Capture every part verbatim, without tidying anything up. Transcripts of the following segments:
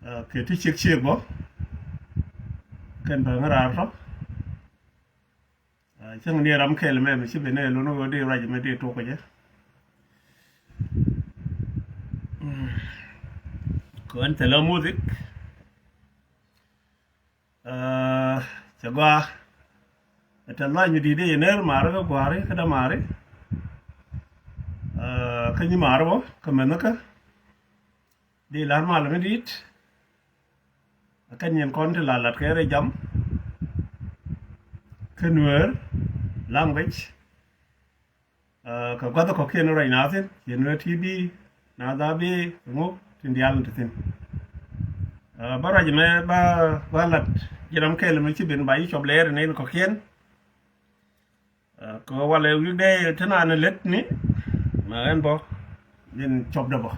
Kɛ ti ciek ciek bä kɛn bä ŋä raar tɔ. Cäŋ ni ram kɛl mɛ mi ci ben ɛ lun wä di ruac mɛ di tok kɛ jɛ. Kɛ ɣän thilɛ muthik. Cɛ gɔaa. Ɛ tɛth lɔac mi di̱i̱t i̱ yɛ ner maari kä gua̱a̱ri kä dämaari. Kä nyi maari bä kä mɛnhä kä di la̱r mal mi di̱i̱t. Kä nyin kɔn ti la lat kɛ rɛ jam kä Nuer language. Kɛ gua̱th kɔ̱kiɛn ruac na thi̱n ciɛ Nuer T V na dha bi ŋuk tin diaal ti thi̱n. Bä ruac mɛ bä bä lat ji̱ ram kɛl mi ci ben ba yi cɔp lɛɛr ni kɔ̱kiɛn. Kɛ walɛ weekday ti naan lät ni mɛ ɛn bä din cɔp dä bä.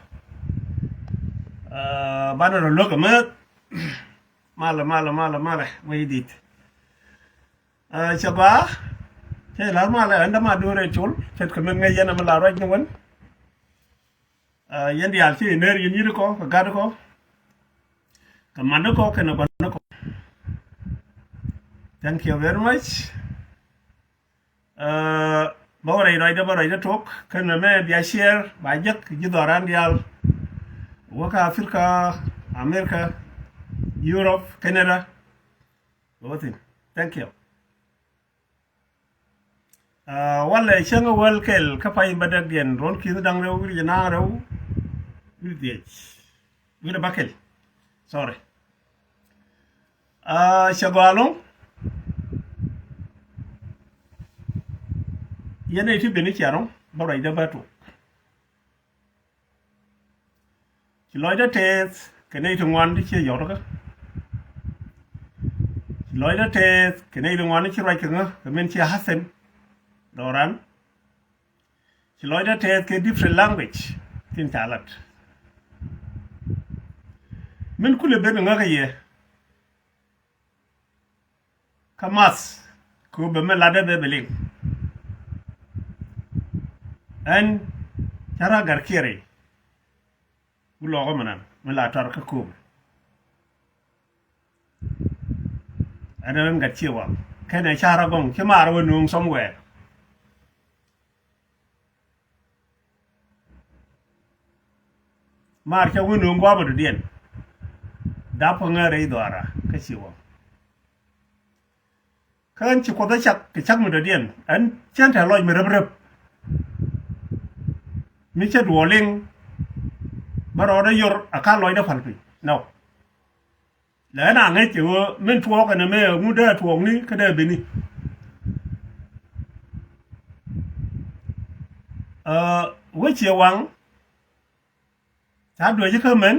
Banɛ rɔ luäk ɛmɛ malɛ malɛ malɛ malɛ wec dit. Cɛ gɔaa. Cɛ la̱r malɛ ɛn däma duun rɛy col ce̱tkɛ min ŋäc yɛn ɛmɛ la ruac ni wän. Yɛn diaal ci iner yɛn yi̱t kɔ kɛ gat kɔ kɛ man kɔ kɛnɛ gua̱n kɔ. Thank you very much. Bä wä rɛy ruacdä bä ruacdä tok kɛnɛ mɛ bia share ba jek ji̱ dhɔran diaal. Wä kä Africa, America, Europe, Canada. Wä thin. Thank you. Walɛ cäŋ wäl kɛl kä pay bä däk diɛn ruɔ̱n ki̱n da̱ŋ rɛw wi̱r jɛ na̱a̱ŋ rɛw wi̱r dhiec wi̱r bä kɛl. Sorry. Cɛ gɔaa lo̱ŋ. Yɛn ɛ ti ben i̱ cia rɔ̱ŋ bä ruacdä bä tok. Ci lɔcdä tɛth kɛ nɛy ti ŋuan ti ciɛ yɔt kä. Ci lɔcdä tɛth kɛ nɛy ti ŋuan ti ci ruac kɛ ŋä kɛ min ciɛ happen. Dɔran. Ci lɔcdä tɛth kɛ different language tin ca lat. Min kulɛ ben ŋä kɛ yɛ. Kä math kööbɛ mi latdɛ bɛ bi liŋ. Ɛn ca rak gat kiɛri. Gu lɔɔkä mi nan mi la tɔr kä kööbɛ. Ɛn ɛn gat ciɛ waŋ kɛnɛ ca rak gɔŋ ci maar wä nuŋ somewhere. Maar cä wä no̱o̱ŋ gua̱a̱p mi dɔ̱diɛn. Dap kä ŋäär rɛy dhɔaara kä ci waŋ. Kä ɣän ci kuɔth ɛ cak kɛ cak mi dɔ̱diɛn ɛn cɛn tɛ̈ lɔc mi rep rep. Mi cä duɔɔliŋ bä rɔɔdä yor a ka lɔcdä pal piny nɔ. Lɛ na ŋäc cɛ ɣöö min tuɔɔk ɛn ɛmɛ ŋut dee tuɔɔkni kä dee bini. Wä ciɛ waŋ. Ca duec kä mɛn.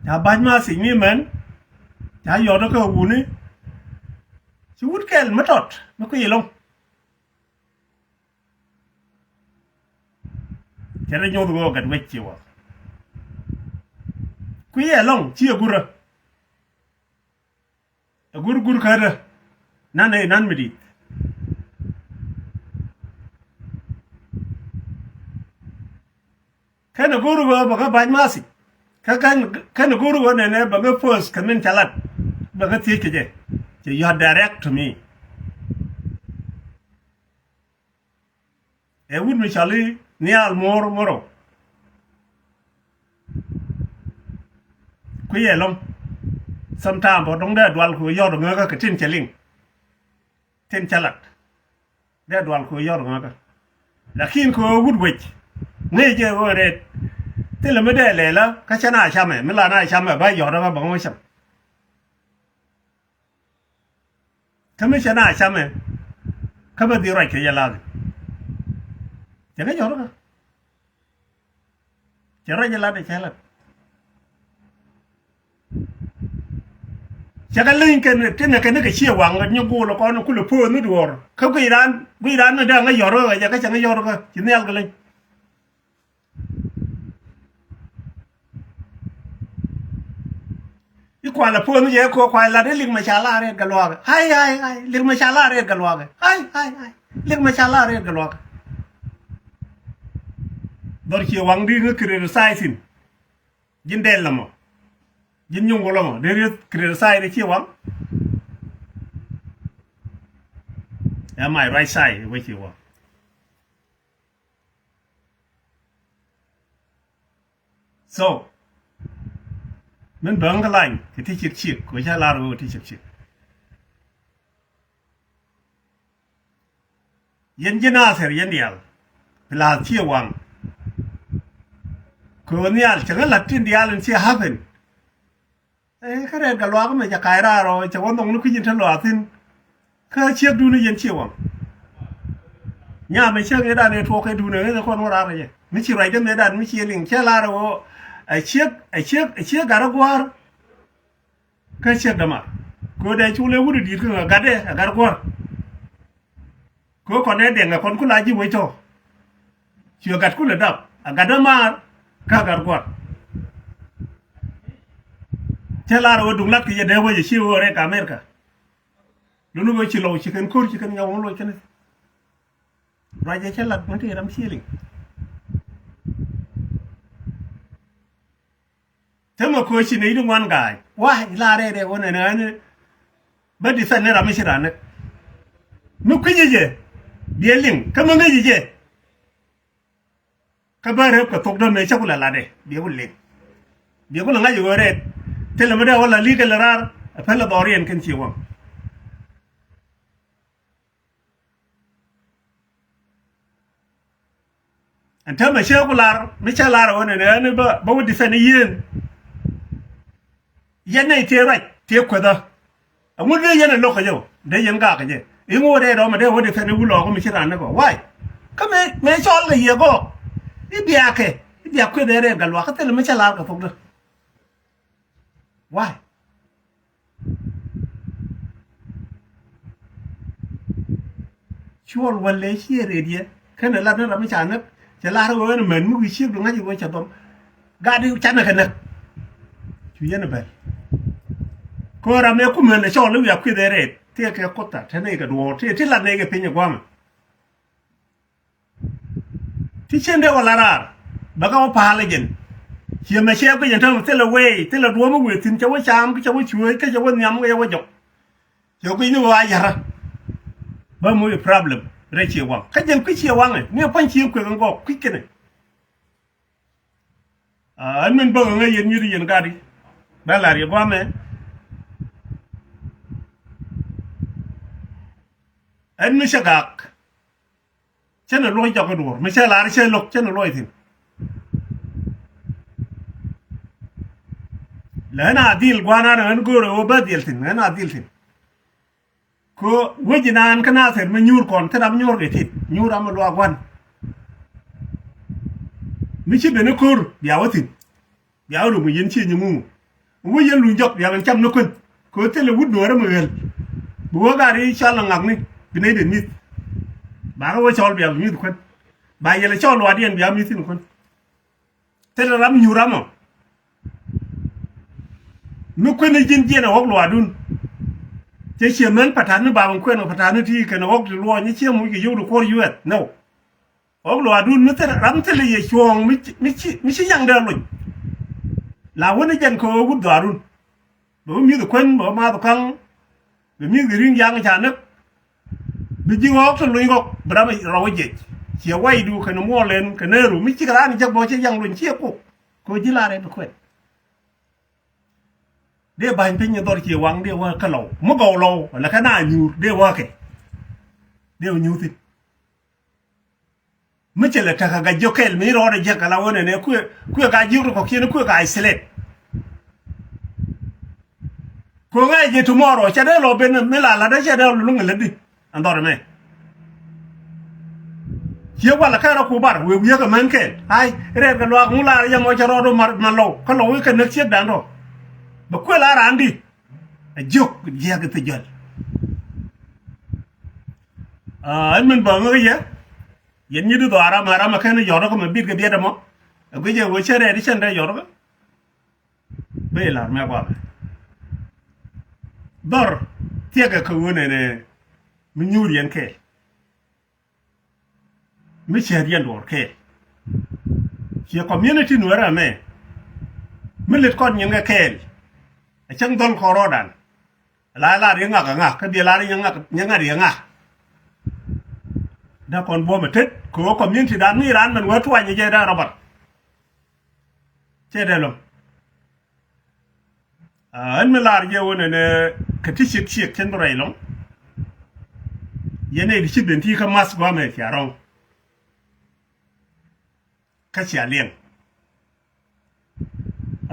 Ca ba̱c ma thiecni mɛn. Ca yɔt kä wuni. Ci wut kɛl mi tɔt mi kui̱ loŋ. Cɛ rɛ nyoth ɣöö gat wec ci wä. Kui̱ ɛlɔ̱ŋ ci ɛ gurä. Ɛ gur gur kädä. Nan ɛ nan mi di̱i̱t. Kɛn ɛ go̱o̱r ɣöö bɛ ŋä ba̱ny ma̱a̱thic. Kä kɛn ɛ go̱o̱r ɣöö nɛnɛ bɛ ŋä puɔth kɛ min ca lat. Bɛ ŋä thiec kɛ jɛ. Cɛ you are direct to me. Ɛ wut mi cɔl i̱ nhial muɔ̱ɔ̱r muɔ̱rɔw. Kui̱ ɛlɔ̱ŋ. Sometime bä dɔ̱ŋ dee dual kɛ yɔt ŋäkä kɛ tin cɛ liŋ. Tin cä lat dee dual kɛ yɔr ŋäkä. Lakin kɛ wut wec ŋäc jɛ ɣöö rɛt. Thilɛ mi dee lɛlä kä cä na camɛ mi la na camɛ ba yɔr kä bä ŋä cam. Kä mi cɛ na camɛ kä bä dhi ruac kɛ yɛ lath. Cɛ ŋä yɔr kä. Cɛ ruac ɛ lat ɛ cɛ lat. Cɛ kɛ leny kɛn tinɛ kɛn kɛ ciɛ waŋ kɛ nyɛ go̱o̱l kɔn kulɛ po̱o̱th ni duɔ̱ɔ̱r kä guiy raan guiy raan ni dee ŋä yɔ̱r kä jɛ kä cɛ ŋä yɔ̱r kä ci nhial kɛ leny. I̱ kualɛ puɔ̱n jɛ ko kualɛ lat i̱ lik mɛ ca la rɛt kɛ luaakɛ. Ai ai ai lik mɛ ca la rɛt kɛ luaakɛ. Ai ai ai lik mɛ ca la rɛt kɛ luaakɛ. Dhɔr ciɛ waŋ di ŋä criticize in. Ji̱n dɛl lɔmɔ. Ji̱n nyuŋ wä lɔmɔ. Dee rieth criticize ni ci waŋ. Am I right side wä ci waŋ? So min bäŋ kä lany kɛ ti cik cik kɛ ca lar wä ti cik cik. Yɛn ji̱ Nathir yɛn diaal. Bi la̱a̱th cië waŋ. Kɛ ɣöö nhial cɛ ŋä la̱t tin diaal in ciɛ happen. Ɛ kä rɛɛt Gatluak mɛ cɛ ka̱c raar ɔ cɛ wä nhɔk ni kui̱c in te luaak thi̱n. Kä ciekdun i̱ yɛn cië waŋ. Nyam ɛ ciek ëëdan ëë tuɔɔk ëëdun ɛ ɣeth ɛ kɔn wä raar ɛ jɛ mi ci ruacdä mëëdan mi ci liŋ cɛ lar ɛ ɣöö ɛ ciek ɛ ciek ɛ ciek gat ɛ gua̱a̱r. Kä ciek dämaar kɛ ɣöö dee cuk lɛ wut ɛ di̱i̱t kä ɣä gatdɛ ɛ gat gua̱a̱r. Kɛ ɣöö kɔn ɛ dɛŋ ɛ kɔn ku la ji̱ wec tɔ̱. Cuɛ gat kulɛ dap a gat dämaar kä a gat gua̱a̱r. Cä lar ɣöö duŋ lat kɛ yɛ dee wec ɛ ci ɣöö rɛk America. Luni ɣöö ci lɔw ci kɛn ko̱r ci kɛn nyɔk ŋun loc kɛn. Ruacɛ cä lat ŋun ti ram ci liŋ. Themɛ koci nɛy ti ŋuan ga̱a̱c wa̱a̱ la rɛy rɛy wä nɛnɛ ɣän. Bä defend ni ram mi ci ran näk. Mi kui̱ci jɛ biɛ liŋ kä mi ŋäci jɛ. Kä bä rep kɛ thok dämɛ cä ku la latdɛ biɛ ku liŋ. Biɛ ku la ŋa̱c ɣöö rɛt thilɛ mi dee wä la li̱i̱k kɛ lɛ raar. Ɛ pɛl ɛ dhɔriɛn kɛn ci waŋ. Ɛn täämɛ cä ku lar mi cä lar ɣöö nɛnɛ ɣän bä bä wä defend ni yien. Yɛn nɛy tëë ruac tëë kuäthä. Ɛŋu dee yɛn ɛ lo̱k kɛ jɛ ɔ dee yɛn gaak kɛ jɛ. Iŋu dee rɔmɛ dee wä defend ni wulɔɔk mi ci raan ni kɔ why? Kä mëë mëë cɔl kɛ yiëë gɔɔk i̱ biakɛ i̱ biak kueth ɛ rɛɛt Gatluak kä thilɛ mi cä lar kɛ thokdä. Why? Cuɔl wälɛ ciɛ rɛt yɛ kɛnɛ lat ni ram mi ca näk. Cɛ lar ɣöö ɛn män mi wi̱i̱ ciek du ŋa̱c ɣöö cɛ dhɔm. Gat i̱ canɛ kɛ näk. Cu yɛn ɛ bɛl. Kɛ ɣöö ram ɛ kumän ɛ cɔl i̱ wiak kueth ɛ rɛt tëë kɛ kuoth tat te nɛy kɛ duɔ̱ɔ̱r tëë ti lat nɛy kɛ piny ɛ gua̱a̱mɛ. Ti cien dee wä la raar bɛ kä wä pa̱a̱l ɛ jɛn. Ciɛ mɛ cɛ guic ɛn täämɛ thilɛ wee thilɛ duɔ̱ɔ̱m ɛ wee thi̱n cɛ wä caam kä cɛ wä cueec kä cɛ wä nhiam kä cɛ wä jɔk. Cɛ guic ni wä a ya̱rä. Bä moc ɛ problem rɛy ciɛ waŋ kä jɛn kui̱ ciɛ waŋɛ ni ɛ pua̱ny cieŋ kuek ɛn gɔɔk kui̱ kɛnɛ. Aa, ɛn min bäk ɛ ŋäc yɛn nyuth yɛn gat i̱ bɛ la̱r yɛ gua̱a̱mɛ. Ɛn mi cä gak. Cä ni luɔc jɔk i̱ duɔ̱ɔ̱r mi cä lar cä lo̱k cä ni luɔc thi̱n. Lɛ ɣän a dhil gua̱a̱r an ɣän go̱o̱r ɛ ɣöö bä dhil thi̱n ɣän a dhil thi̱n. Kɛ wec inaan kä Nathir mi nyuur kɔn thil ram nyuur kɛ tit nyuur ram mi luaak gua̱n. Mi ci ben i̱ ko̱r bia wä thi̱n. Bia wä röm kɛ yɛn cië nyi ŋuŋ. Wä yɛn luny jɔk bia ben cam ni kuän. Kɛ ɣöö thilɛ wut nuɔ̱ɔ̱rä mi ɣäl. Bi wä gat i̱ cɔl ɛ ŋakni bi nɛy ben mi̱th. Ba kɛ wä cɔl bia bi mi̱th kuän. Ba yɛl ɛ cɔl luaakdiɛn bia mi̱th thi̱n kuän. Thilɛ ram nyuur ramɔ. Mi kuën i̱ ji̱n jiɛn ɛ ɣɔ̱k luaakdun. Cɛ ciɛ män pata̱n ni bap in kuɛn ɛ pata̱n ni ti kɛn ɛ ɣɔ̱k ti luɔɔny i̱ ciɛ muc kɛ yio̱w ti kuɔr yuɛth nɛw. Ɣɔ̱k luaakdun mi thil ram thilɛ yɛ cuɔ̱ɔ̱ŋ mi ci mi ci mi ci nyaŋdɛ luny. La wän i̱ jɛn kɛ ɣöö wut dhɔaarun. Bɛ wä mi̱th kuän bɛ wä maath ka̱ŋ. Bɛ mi̱th kɛ ri̱ŋ ja̱a̱ŋ ca näk. Bi ji̱ ɣɔ̱ɔ̱k te luny ɣɔ̱k bi ram rɔw jiɛc. Ciɛ waydu kɛnɛ muɔɔl ɛn kɛ nɛɛru mi cikɛ raan jek bä cɛ ja̱ŋ luny ciɛ kok. Kɛ ji̱ lar ɛ bi kuɛn. Dee ba̱ny piny dhɔr ciɛ waŋ dee wä kä lɔw mi gɔw lɔw wala kä na nyuur dee wä kɛ. Dee wä nyuur thi̱n. Mi cɛ lɛ täk a gac jiök kɛl mi rɔɔdɛ jiäk kɛ la ɣöö nɛnɛ kuëë kuëë ka jiök ti kɔ̱kiɛn kuëë ka isolate. Kɛ ɣöö ŋa̱c jɛ tomorrow ca dee lɔ ben mi la la̱tdä ca dee lɔ luŋ lätdi. Ɛn dhɔr ɛmɛ ciek walɛ kɛn rɔ ku bar wëë wi̱i̱ kɛ män kɛl ai rɛɛt kɛ luaak ŋu la yɛn mɔ cɛ rɔɔd mar man lɔw kä lɔw i̱ kɛ näk ciekdan rɔ. Bɛ kuël a raandi. A jiök jiäk i̱ thi jäl. Aa ɛn min bä ŋäk yɛ. Yɛn nyi̱t i̱ dhɔaara mɛ ram ɛ kɛn i̱ yɔ̱rä kä mɛ bit kɛ biɛt ɛmɔ. Ɛ guic ɛ ɣöö cɛ rɛɛt i̱ cɛn dee yɔ̱rä kä. Bee lar mɛ gua̱a̱mɛ. Dhɔr thiɛkɛ kä ɣöö nɛnɛ mi nyuur yɛn kɛɛl. Mi cäät yɛn duɔ̱ɔ̱r kɛɛl. Ciɛ community nuɛɛrä mɛ. Mi lät kɔn nyin kɛ kɛɛl. Ɛ cäŋ dhɔl kɔn rɔɔdan. La lar yɛ ŋak ɛ ŋa kä biɛ lar yɛ ŋak, yɛ ŋak yɛ ŋa. Da kɔn buɔ̱m ɛ tet kɛ ɣöö community dan mi ran mɛn wä tuany jɛ da rɔbat. Cɛ dee lɔm. Aa, ɛn mi lar jɛ wä nɛnɛ kɛ ti ciek ciek cɛn bi rɛy lɔŋ. Yɛn ɛ di ci ben ti kä math guamɛ cia rɔŋ. Kä cia liɛŋ.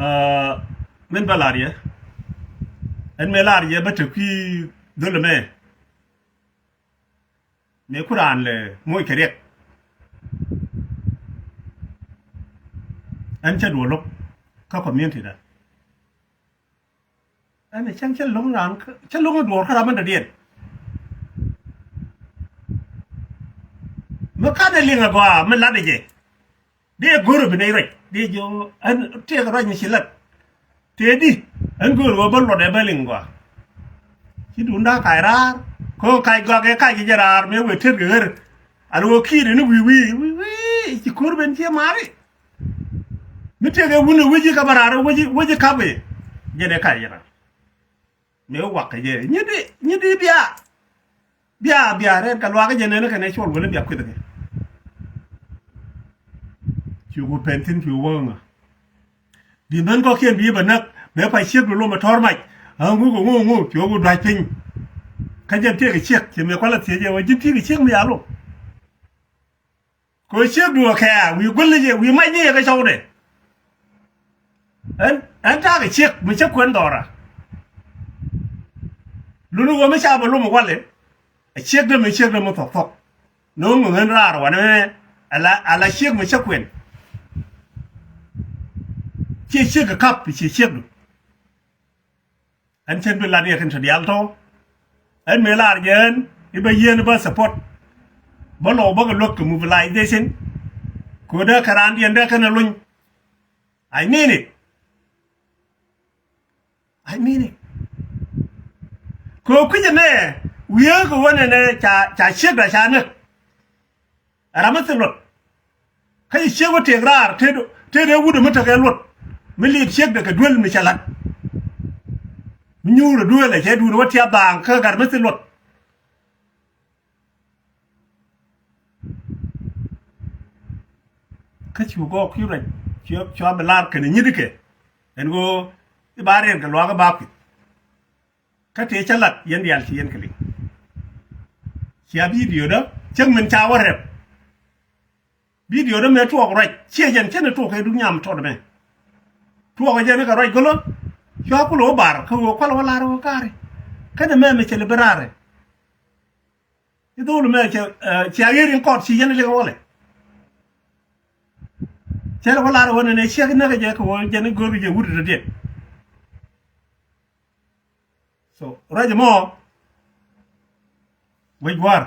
Aa, min bä lar yɛ. Ɛn mëë lar yɛ bä te kui̱ dhol ɛmɛ. Mëë ku raan lɛ moc kɛ riɛk. Ɛn cä duɔl lo̱k kä community dan. Ɛn cäŋ cä lo̱ŋ raan kä, cä lo̱ŋ duɔɔr kä ram mi dɔ̱diɛn. Mi kan ɛ liŋ ɛ gɔaa mi lat ɛ jɛ. Dee go̱r bi nɛy ruac dee jiɔ ɛn tiɛɛk ruac mi ci lat. Tëëdi ɛn go̱r ɣöö bä luɔt ɛ bä liŋ gɔaa. Ci duunda kac raar kä kac gɔaa kɛ kac jɛ raar mëë wëë tet kɛ ɣer. Al ɣöö ki̱i̱t ɛn wi̱i̱ wi̱i̱ wi̱i̱ wi̱i̱ ci ko̱r ben ciɛ maari. Mi tëëk ɛ wun ɛ wec i̱ kɛ bä raar wec i̱ kap i̱ jɛn ɛ kac jɛ raar. Mëë wak kɛ jɛ nyi di nyi di bia. Bia bia rɛɛt kɛ luaak jɛ nɛn kɛnɛ cuɔl wälä bia kueth kɛ. Cu ku pɛn thi̱n cu wäk ŋa. Bi män kɔkiɛn bi bɛ näk bɛ pa ciek bi lom ɛ tɔ̱r mac. A ŋuk ɛ ŋuk ŋuk cu ku duac piny. Kä jɛn tiek ɛ ciek ci mëë kualɛ thiec ɛ wä ji̱n tiek ɛ ciek mi ya lom. Kɛ ɣöö ciekdu ɛ kɛ̈ɛ̈ wi̱i̱ guäl ni jɛ wi̱i̱ mac ni jɛ kɛ cɔwdɛ. Ɛn ɛn ta̱a̱ kɛ ciek mi cä kuɛn dhɔra. Luni ɣöö mi ca bɛ lom ɛ walɛ. Ɛ ciekdä mi ciekdä mi thɔk thɔk. No̱o̱ŋ mi ɣän raar wanɛ mɛ ala ala ciek mi cä kuɛn. Ciɛ ciek kɛ kap ciɛ ciekdu. Ɛn cɛn bi lat yɛ kɛn tɔ diaal tɔ. Ɛn mëë lar jɛ ɛn i̱ bä yieen i̱ bä support. Bä lɔw bä kɛ luäk kɛ mobilization. Ko̱dä kɛ raandiɛn dee kɛn ɛ luny. I mean it. I mean it. Kɛ kui̱cɛ nɛ wiee kɛ wä nɛnɛ ca ca ciekda ca näk. Ɛ ram mi thil luɔt. Kä ci ciek wä tëëk raar tëë dee wut mi tekɛ luɔt. Mi liit ciekdɛ kɛ duel mi cɛ la̱t. Mi nyuur ɛ duel ɛ cɛ duun wä tiap baaŋ kä gat mi thil luɔt. Kä ci wä gɔɔk kui̱ ruac cua bi lar kɛnɛ nyi̱t ikɛ. Ɛn ɣöö i̱ ba rɛɛn kɛ luaak i̱ ba kui̱. Kä tëë cä lat yɛn diaal ci yɛn kɛ liŋ. Cia bidiodä cäŋ min ca wä rɛp. Bidiodä mëë tuɔɔk ruac ciɛ jɛn cä ni tuɔɔk kɛ dunia mi tɔt ɛmɛ. Tuɔɔk jɛn kɛ ruac gölä. Cua kulɛ wä bar kä ɣöö kualɛ wä lar ɣöö ka̱ri. Kä ni mɛ mi cɛ li bi raarɛ. I̱ dho̱o̱l mɛ cɛ cia ɣer in kɔt ci yɛn liŋ walɛ. Cɛ li wä lar ɣöö nɛnɛ ciek näk jɛ kɛ ɣöö jɛn i̱ go̱o̱r jɛ wut i̱ dɔ̱diɛn. So ruac mɔ wec gua̱a̱r.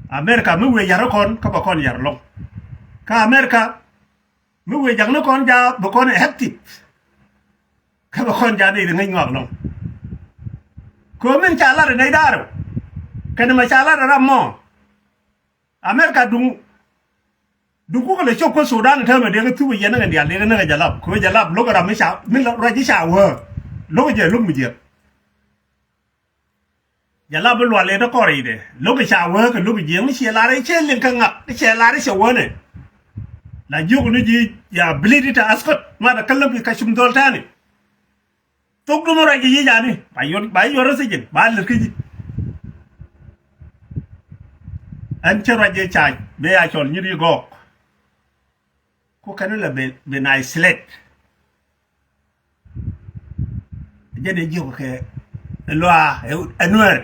America mi wëë yar kɔn kä bɛ kɔn yar lɔŋ. Kä America mi wëë jak ni kɔn jaak bɛ kɔn active. Kä bɛ kɔn jaak ni ri ŋäc ŋɔak lɔŋ. Kɛ min ca lat ɛ nɛy da̱a̱r kɛn mɛ ca lat ɛ ram mɔ. America duŋ Dukuk lɛ cop kä Sudan täämɛ dee kä thuk yɛn kä diaal dee kä näk ɛ Jalap kɛ ɣöö Jalap lo̱k ɛ ram mi ca mi ruac i̱ ca wä. Lo̱k ɛ jɛ lo̱k mi jiäk. Jalap bi lual lɛ dee kɔr i̱dɛ lo̱k ɛ ca wä kɛ lo̱k ɛ jiäk mi ciɛ lar i̱ cɛ liŋ kä ŋak i̱ cɛ lar i̱ cɛ wä nɛ. La jiök ni ji̱ ya bilit i̱ te askot ma te kä läm i̱ ka cum dhɔl tani. Thok dumä ruac kɛ yic ani ba yuɔr ba yuɔr rɛ thijin ba lät kä ji̱. Ɛn cä ruac jɛ cac bɛ ya cɔl nyit i̱ gɔɔk. Ku kɛn lɛ ben ben isolate. Jɛn i̱ jiök kɛ luaa ɛ nuɛɛr.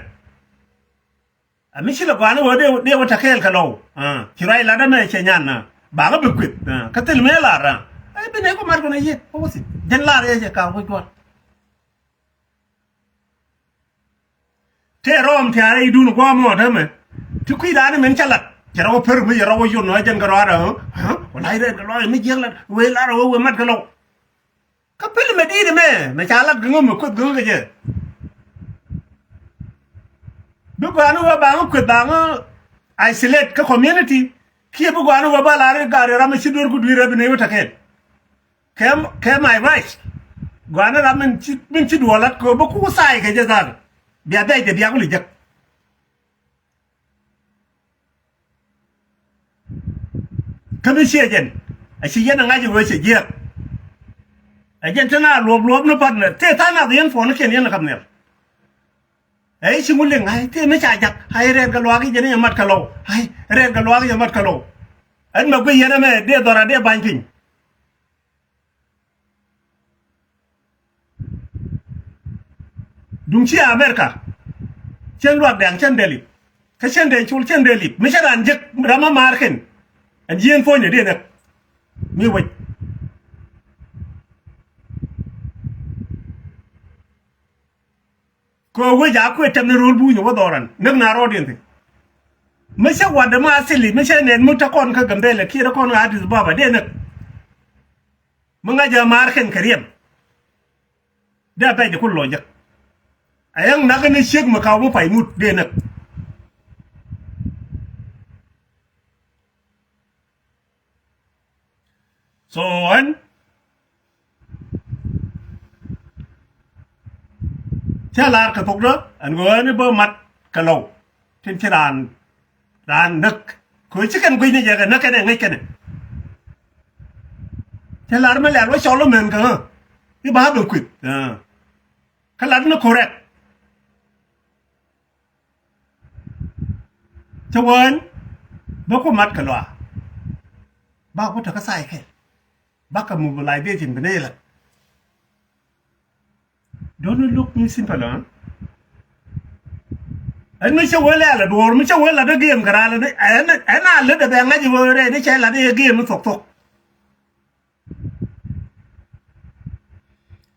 Ɛ mi ci lɛ gɔaa ni wä dee wä tekɛɛl kɛ lɔw. Ci ruac lat ɛmɛ cɛ nyan. Baŋä bi kueth kä thil mëë lar. Ɛ bi nɛy kɔ mat kɔn ɛ yiet ɛ wä thi̱n jɛn lar ɛ cɛ ka̱a̱k wä juɔ̱ɔ̱r. Tëë rɔɔm tiaarɛ idun gua̱a̱ mɔ täämɛ. Ti kui̱dan min cä lat cɛ rɔ wä per mi cɛ rɔ wä yun ɛ jɛn kɛ rɔaadɛ. Wä la̱c rɛɛt kɛ lɔaac mi jiäk lat wëë lar ɛ wä wëë mat kɛ lɔw. Kä pil mɛ di̱i̱t mɛ mɛ ca lat gäŋä mɛ kueth gäŋä kɛ jɛ. Bi gɔaa ni wee baŋä kueth baŋä isolate kä community. Kiɛ bi gɔaa ni wee ba lar i̱ gaari ram mi ci duer ku dui̱r rɛ bi nɛy wä tekɛn. Kɛ, kɛ my right. Gɔaa ni ram min ci, min ci duɔlat kɛ bä ku sai kɛ jɛ dhar. Bia bɛc de bia ku li jek. Kä mi ciɛ jɛn a ci yɛn a ŋa̱c wee cɛ jiɛk. Ɛ jɛn te na luɔp luɔp ni partner tëë tha̱a̱ŋ nath yɛn puɔ̱n kiɛn yɛn kam nhial. Ɛ i̱ ci ŋu liŋ ai tëë mi ca jak ai rɛɛt kɛ luaak i̱ jɛn i̱ yɛ mat kɛ lɔw ai rɛɛt kɛ luaak i̱ yɛ mat kɛ lɔw. Ɛn mɛ guiy yɛn ɛmɛ dee dhɔra dee ba̱ny piny. Duŋ ci America cien luak dɛŋ cien dee lip. Kä cien dee cul cien dee lip mi cä raan jek ram ma maar ken. Ɛn jieen puɔ̱nyɛ dee näk mi wec. Kɛ wec a kuɛ tɛm ni ro̱l buunyɛ wä dhɔran näk na rɔɔdiɛn thi̱n. Mi cä watdɛ ma asili mi cä nɛn mi te kɔn kä Gambɛlɛ kiɛ te kɔn kä Addis Ababa dee näk. Mi ŋa̱c a maar kɛn kɛ riɛm. Dee a pɛc de kun lɔ jek. A yäŋ nak ni ciek mi kaw mi pay mut dee näk. So ɛn cä lar kɛ thok dä ɛn ɣöö ɛn bä mat kɛ lɔw. Tin ci raan raan näk kɛ ci kɛn guic ni jɛ kɛ näk kɛnɛ ŋäc kɛnɛ. Cä lar mi lɛl wä cɔl wä mɛn kɛ ɣä i̱ ba ben kuith. Kä lat ni correct. Cä wään bä ku mat kɛ lɔa. Ba ku te kä sai kɛ ba kɛ mobilization bi ni lat. Don't it look me simple, huh? Ɛn mi cä wee lɛl a duɔɔr mi cä wee lat ɛ game kɛ ral ɛn ɛn a lät ɛ bɛ ŋa̱c ɛ wee rɛy ni cɛ lat ɛ game ni thok thok.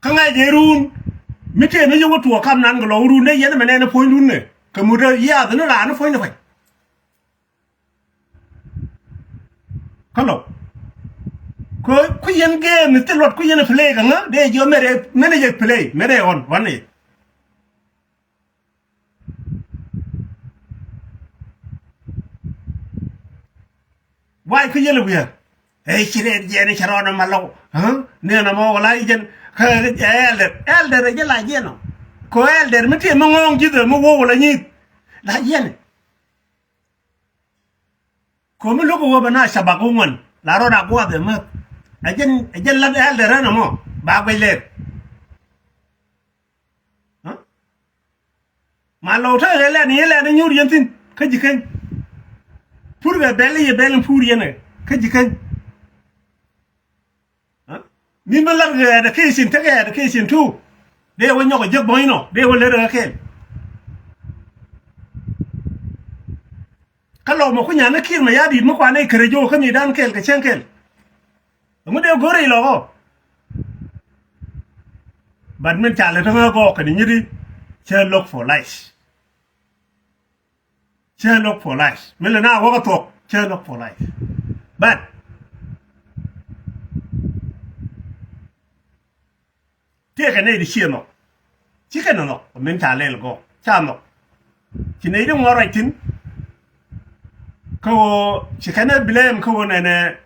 Kä ŋa̱c ɛ run mi tëë mi yɛ wä tuɔɔk kam nan kɛ lɔ run dee yɛn ɛmɛ nɛn ɛ puɔ̱nydun nɛ kɛ mut ɛ yiaath ni raan ni puɔ̱ny ni pay. Kä lɔ ku ku yɛn game ni thil luɔt ku yɛn play kɛ ŋä dee jiɔ mɛn ɛ mɛn ɛ yɛ play mɛn ɛ ɣɔn ɣɔn ɛ. Wac kä yɛl wi̱i̱ ɛ ci rɛɛt jiɛn cɛ rɔɔdɛ ma lɔw. Ni ɛn ɛmɔ wala i̱ jɛn kä elder elder ɛ jɛ la jiɛn ɔ. Kɛ elder mi tiɛ mi ŋɔɔŋ ji̱th ɛ mi wok wala nyi̱i̱th la jiɛn. Ko̱mi lo̱k ɛ wä bɛ na cabak wä ŋuan la rɔɔd a guath ɛ mäth. Ɛ jɛn ɛ jɛn lat elder ɛn ɛmɔ ba guɛc lɛr. Ma lɔw te ɣɛ lɛn yɛ lɛn nyuur yɛn thi̱n kä ji̱ keny. Pur kɛ bɛl yɛ bɛl in pur yɛn ɛ kä ji̱ keny. Min bä lat kɛ education tekɛ education tu. Dee wä nyɔk ɛ jek bɔ̱ny nɔ dee wä lät ɛ kɛl. Kä lɔw mɛ ku nyan ni ki̱i̱r mɛ ya̱di̱t mi kuanɛ kärɛ jok kä mi dan kɛl kɛ cäŋ kɛl. Ɛŋu dee go̱r rɛy lɔkɔ. But min ca lɛ täŋä gɔɔk kɛn nyiti cɛ lo̱k for life. Cɛ lo̱k for life min lɛ na wäkä thuɔ̱k cɛ lo̱k for life. But tiɛɛkɛ nɛy ti ciɛ nhɔk. Cikɛ nɛ nhɔk min ca lɛl gɔɔk ca nhɔk. Ci nɛy ti ŋuɔ̱t ruac thi̱n. Kä ɣöö ci kɛn ɛ blame kä ɣöö nɛnɛ.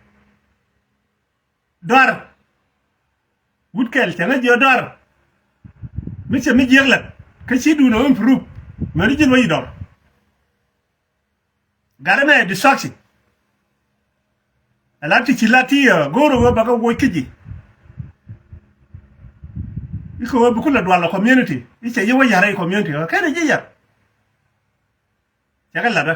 Duar. Wut kɛl cɛ ŋä jiɛ duar. Mi cɛ mi jiɛk lat kä ci duun ɛ improve. Mɛn ji̱n wä yi dɔr. Gat ɛmɛ distraction. Ɛ la ti ci la ti ɛ go̱o̱r ɛ wee bakɛ woc kä ji̱. Ikɛ wee bi kulɛ dual ɛ community i̱ cɛ yi wä ya̱r ɛ community ɛ kɛn ɛ ji̱ ya̱r. Cɛ kɛ la̱tdä.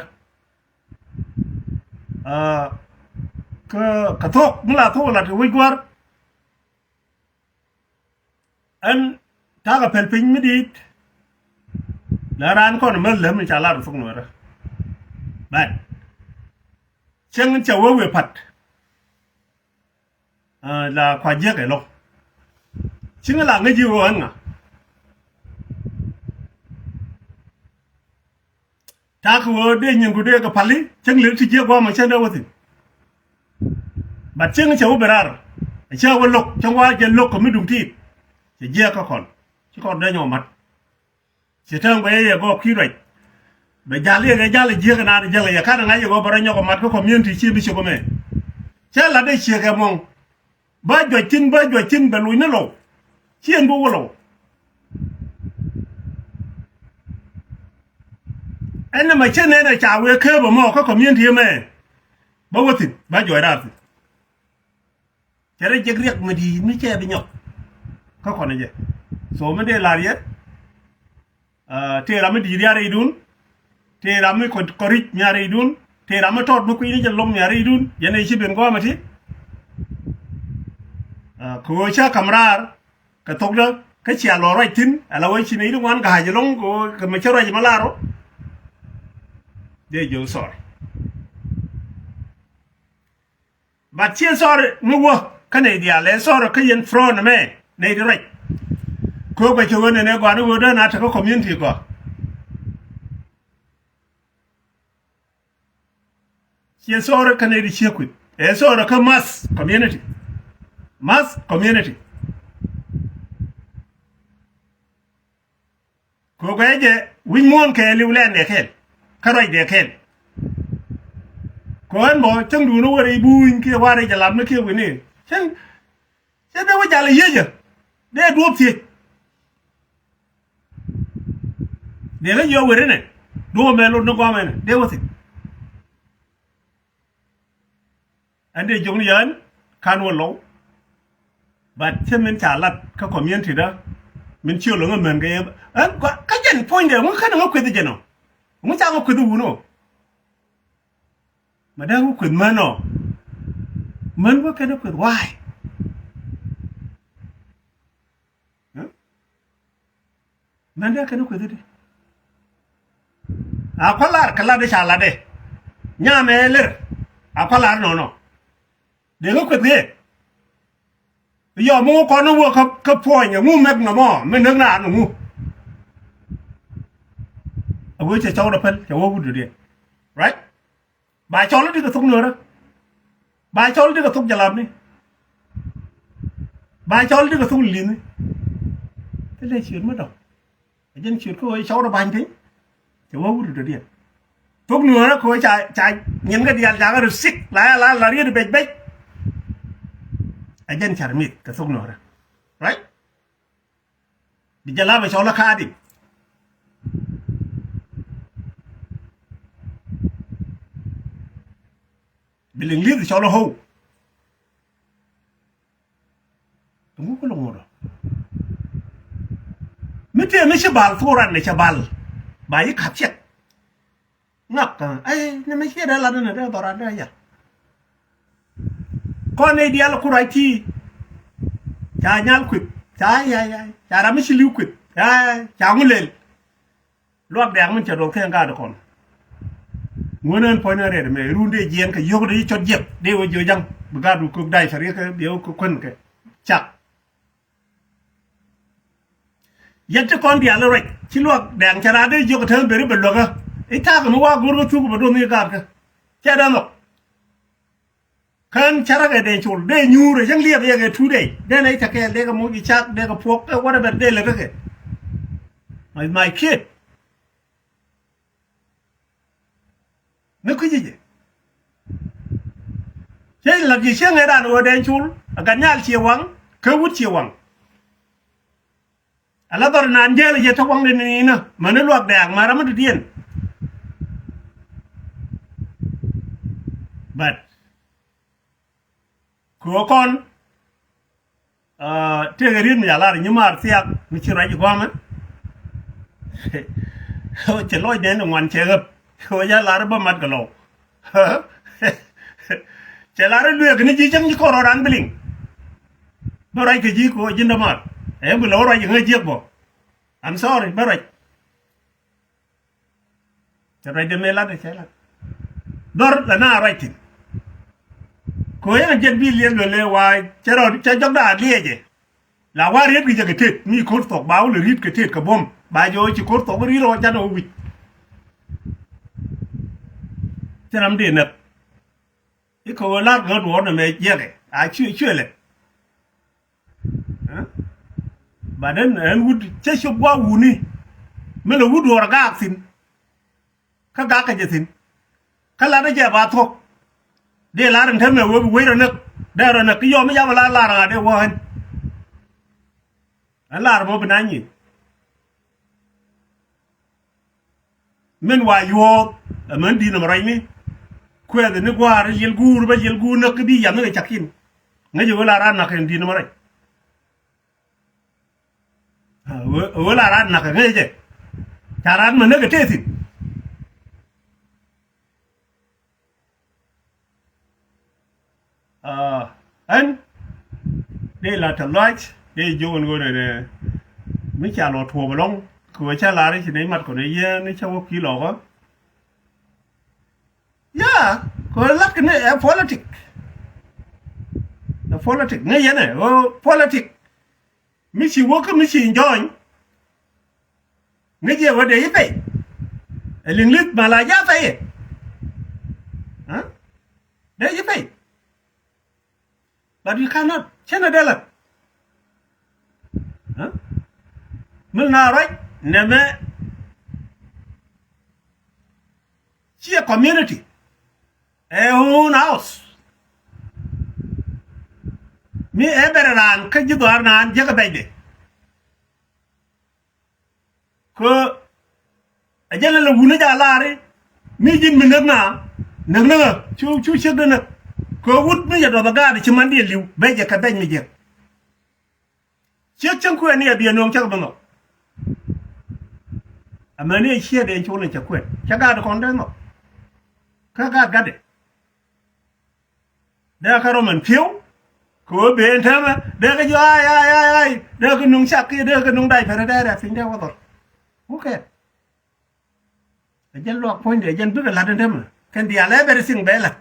Kä kɛ thuɔ̱k mi la thuɔ̱k la̱t kɛ wec gua̱r. Ɛn ta̱a̱ kɛ pɛl piny mi di̱i̱t. La raan kɔn mɛl lɛm in ca lar in thok nuɛrä. Bɛn cieŋ in ca wee wee pa̱t. La kua jiäk ɛ lɔ. Cieŋ in la ŋäc ji̱ ɣöö ɛn ŋa. Ta̱a̱ kɛ ɣöö dee nyin ku dee kɛ pali cäŋ lel ti jiɛk gua̱a̱mɛ cäŋ dee wä thi̱n. But cäŋ cɛ wä ben raar. Cä wä lo̱k cäŋ wa jɛ lo̱k kɛ mi duŋ tiit. Cɛ jiɛk kä kɔn ci kɔn dee nyɔk mat. Cɛ tääŋ bɛ yɛ gɔɔk ki̱i̱t ruac. Bɛ jal yɛ kɛ jal jiɛk kɛ naan jiɛk kɛ yɛ ka̱n ŋa̱c yɛ gɔɔk bɛ rɔ nyɔk mat kä community ci mi ci kɔmɛ. Cä lat dee ciek kɛ mɔŋ. Bä juac thi̱n, bä juac thi̱n, bɛ loc ni Lɔw. Ciɛ ɛn bä wä Lɔw. Ɛn nɛmɛ cä nɛn ɛ ca wee kääp ɛmɔ kä community ɛmɛ. Bä wä thi̱n, bä juac raar thi̱n. Cɛ rɛy jek riɛk mi di̱i̱t mi cɛ bi nyɔk. Kä kɔn jɛ. So mi dee la̱r yɛ. Tëë ram mi di̱i̱t ya rɛydun. Tëë ram mi kɔ ri̱c mi a rɛydun. Tëë ram mi tɔt mi kui̱ni jɛ lo̱ŋ mi a rɛydun. Yɛn ɛ ci ben gɔmɛ ti. Kɛ ɣöö cä ka̱m raar kɛ thokdä kä cia lɔ ruac thi̱n ala wee ci nɛy ti ŋuan ga̱a̱c ɛlɔ̱ŋ kɛ ɣöö kɛ mi cä ruac ɛmɛ lar rɔ. Dee jiök sorry. But ciɛ sorry mi wä kä nɛy diaal, ɛ sorry kä yɛn front ɛmɛ nɛy ti ruac. Kɛ ɣöö guɛc kɛ ɣöö nɛnɛ gɔaani ɣöö dee na te kä community gɔaa. Ciɛ sorry kä nɛy ti ciek kui̱th, ɛ sorry kä mass community. Mass community. Kɛ ɣöö guɛcɛ jɛ wi̱c muɔ̱ɔ̱n kɛɛliw lɛn dee kɛl kä ruac dee kɛl. Kɛ ɣöö ɛn bä cäŋdun wä rɛy buny kiɛ wä rɛy jɛ lam ni kiɛ wi̱ni. Cäŋ cä dee wä jal a yiecä dee duɔ̱ɔ̱p thiec. Dee lä jiɔ weri nɛ duɔ̱ɔ̱p mɛ lot ni gɔmɛ nɛ dee wä thiec. Ɛn dee jiök ni yɛn ka̱n wä Lɔw. But cä min ca lat kä community dä min ciö lo̱ŋ ɛmɛn kɛ yɛ. Ɛn kä jɛn puɔ̱nydɛ ŋu känɛ ŋä kueth jɛn ɔ. Ŋu ca ŋä kueth wun ɔ. Ma dee ŋä kueth män ɔ. Män wä kɛn ɛ kueth wa̱a̱y. Mɛn dee kɛn kueth di. A kɔ lar kɛ lat di ca lat di. Nyamɛ ler. A kɔ lar nɔnɔ. Dee ŋä kueth kɛ. Yɔ mi ŋu kɔn ni wä kä puɔ̱ny ŋu mɛk nɔmɔ mi näk na ni ŋu. A wee cɛ cɔw dɔ pɛl cɛ wä wut di. Right? Ba cɔl di kɛ thok nuɔrä. Ba cɔl di kɛ thok jalabni. Ba cɔl di kɛ thok lilithni. Thilɛ ciöt mi dɔ̱ŋ. A jɛn ciöt kä ɣöö cɔw rɔ ba̱ny piny. Cɛ wä wut dɔ̱diɛn. Thok nuɔrä kɛ ɣöö ca ca nyin kɛ diaal ca kɛ rɔ sik la ya la la riet bɛc bɛc. A jɛn car mith kɛ thok nuɔrä. Right? Bi jalabɛ cɔl ɛ ka̱a̱di. Bi liŋ li̱th cɔl ɛ how. Ɛŋu kä lo̱ŋ ŋuɔ̱t ɔ mi tëë mi ci bal thok ran ni cɛ bal. Ba yi ka̱p ciɛk. Ŋak ɛ ni mi ciɛ dee lat ni dee dhɔran dee yɛl. Kɔn ni dial ku ruac ti. Ca nyal kuith ca yay yay ca ram mi ci li̱w kuith ca ca ŋu lel. Luak dɛ̈ɛ̈k min cɛ duɔth kɛn gaat kɔn. Ŋuän ɛn puɔ̱ny ni rɛt mɛ run dee jiɛɛn kɛ yio̱k dee cɔt jiɛk dee wä jiö ja̱ŋ bi gaat wä kök da̱c fɛr yekɛ bi wä kök kuän kɛ cak. Yɛn ti kɔn diaal ruac ci luak dɛ̈ɛ̈k cɛ raar dee jiök kɛ tɛn beri bɛ luäkä. I̱ ta̱a̱ kɛ mi wa go̱o̱r kä thuk bɛ duɔth ni gaat kä cɛ dee nhɔk. Kän cä räk ɛ dee col dee nyuur ɛ cäŋ liɛp yɛ kɛ two day dee nɛ cä kɛɛl dee kɛ moc i̱ cak dee kɛ puɔk ɛ whatever dee lɛ kä kɛ. My, my kid. Ni kui̱ci jɛ cä la̱k ji̱ cieŋ ɛ raan ɣöö dee col ɛ gat nyal cie waŋ kä wut cie waŋ. Ala dhɔr naan jɛɛl jɛ tä waŋdɛ ni inä mäni luak dɛɛk ma ram mi dɔ̱diɛn. But kɛ ɣöö kɔn tëëkɛ riet mi ca lar nyi maar thiak mi ci ruac i̱ gɔmɛ. Cɛ lɔcdɛn i̱ ŋuan cɛ ɣäp ɣöö ca lar i̱ bä mat kɛ lɔw. Cɛ lar i̱ lueek ni ji̱ cäŋ ci kɔn rɔ ran bi liŋ. Bä ruac kɛ ji̱ kɛ ɣöö ji̱n dämaar ɛn bi lɔw ruac iŋä jiäk bä. I'm sorry bä ruac. Cɛ ruac dee mëë lat cɛ lat dhɔr la na ruac thi̱n. Kɛ ɣöö yɛn jiɛk bi liɛl luɛl ëë wa̱a̱ cɛ rɔ cɛ jɔk da̱a̱ liɛɛcɛ. La wa̱a̱ riet kɛ jɛ kɛ tet mi ko̱r thok ba wä lɛ riet kɛ tet kɛ buɔ̱m ba jɛ ɣöö ci ko̱r thok riet ɣöö cat ɣöö wi̱c. Cɛ ram dee näk. I̱ kɛ ɣöö la̱r kɛ ɣä duɔ̱ɔ̱r nɛmɛ jiɛkɛ a cuɛ cuɛ lɛ. But ɛn ɛn wut cä cop gua̱a̱k wuni. Mi lɛ wut duɔ̱ɔ̱r gaak thi̱n. Kä gaak kɛ jɛ thi̱n. Kä lat ɛ jɛ ba thuɔ̱k. Dee lar in te mɛ wee bi wec rɔ näk. Dee rɔ näk ki yɔm mi yam la lar ŋa dee wä ɣän. Ɛ lar mɔ bi na nyi. Min wa yuɔth ɛ män di̱n ɛmɛ rɔy ni. Kuɛth ni gua̱a̱r yiel guur bä yiel guur näk ki bi yam ni kɛ cakin. Ŋäc ɛ ɣöö la ran nak kɛ di̱n ɛmɛ rɔy. Ɣöö la ran nak kɛ ŋäc jɛ ca ran mɛ näk kɛ tëë thi̱n. Ɛn dee la tɛ lɔc dee jiök ɛn ɣöö nɛnɛ mi ca lɔ tuɔɔk ɛlɔ̱ŋ kɛ ɣöö ca lar i̱ ci nɛy mat kɔn ɛ yieen i̱ ca wä kui̱ lɔkä. Ya kɛ ɣöö lak ni ɛ politik. Ɛ politik ŋäc yɛn ɛ ɣöö politik. Mi ci wä kä mi ci jɔny. Ŋäc yɛ wä dee yi pay. Ɛ liŋ li̱th ma la ja pay yɛ. Dee yi pay. But you cannot cɛn ɛ dee lat. Min na ruac nɛmɛ. Ci ɛ community ɛ own house. Mi ɛ bɛrɛ raan kä ji̱ dhɔaar naan jiäkä bɛcdɛ. Kä ɛ jɛn lɛ lɛ wuni ja laari mi ji̱n mi näk na näk näk cu cu ciek dä näk. Kä wut mi jɛ dɔth ɛ gaat ci man diɛ li̱w bɛcdɛ kɛ bɛc mi jiäk. Ciek cäŋ kuɛɛn ni a biɛ nööŋ cäk bi nhɔk. Amäni a ciɛ dee col in cɛ kuɛɛn cɛ gaat kɔn dee nhɔk. Kä gaat gatdɛ dee kä rɔmɛn pi̱w. Kɛ ɣöö ben täämɛ dee kä jɔ ay ay ay ay dee kä nuŋ cak kiɛ dee kä nuŋ dac pɛrɛ dee rɛ̈t piny dee wä dhɔr. Wukɛ. Ɛ jɛn luak puɔ̱nydɛ ɛ jɛn bikɛ la̱t ɛn täämɛ kɛn diaal ɛ bɛr thiŋ bɛ la̱t.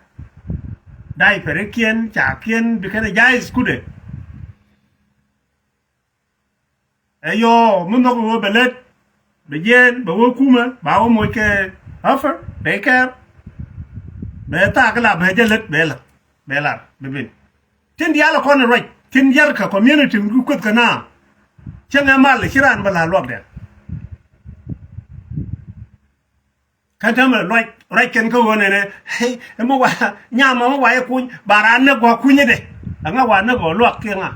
Dac pɛrikiɛn cakiɛn bi kɛn ɛ jay iskudɛ. Ɛ yɔɔ mi nhɔk ɛ ɣöö bɛ lät bɛ jiɛɛn bɛ wä kumɛ ba wä moc kɛ afɛ bɛ kɛɛr. Bɛ thaak la bɛ jɛ lät bɛ la̱t bɛ lar bɛ ben. Tin diaal ɛ kɔn ɛ ruac tin yar kɛ community mi kueth kɛ na. Cäŋ ɛ mal ci raan bä la luakdɛ. Kä tämɛ luac ruac kɛn kä ɣöö nɛnɛ. Hey, ɛmɛ wa nyamɛ mɛ wa yɛ kuny ba raan näk gɔaa kunyädɛ. Ɛŋa wa näk gɔaa luak kiɛ ŋa.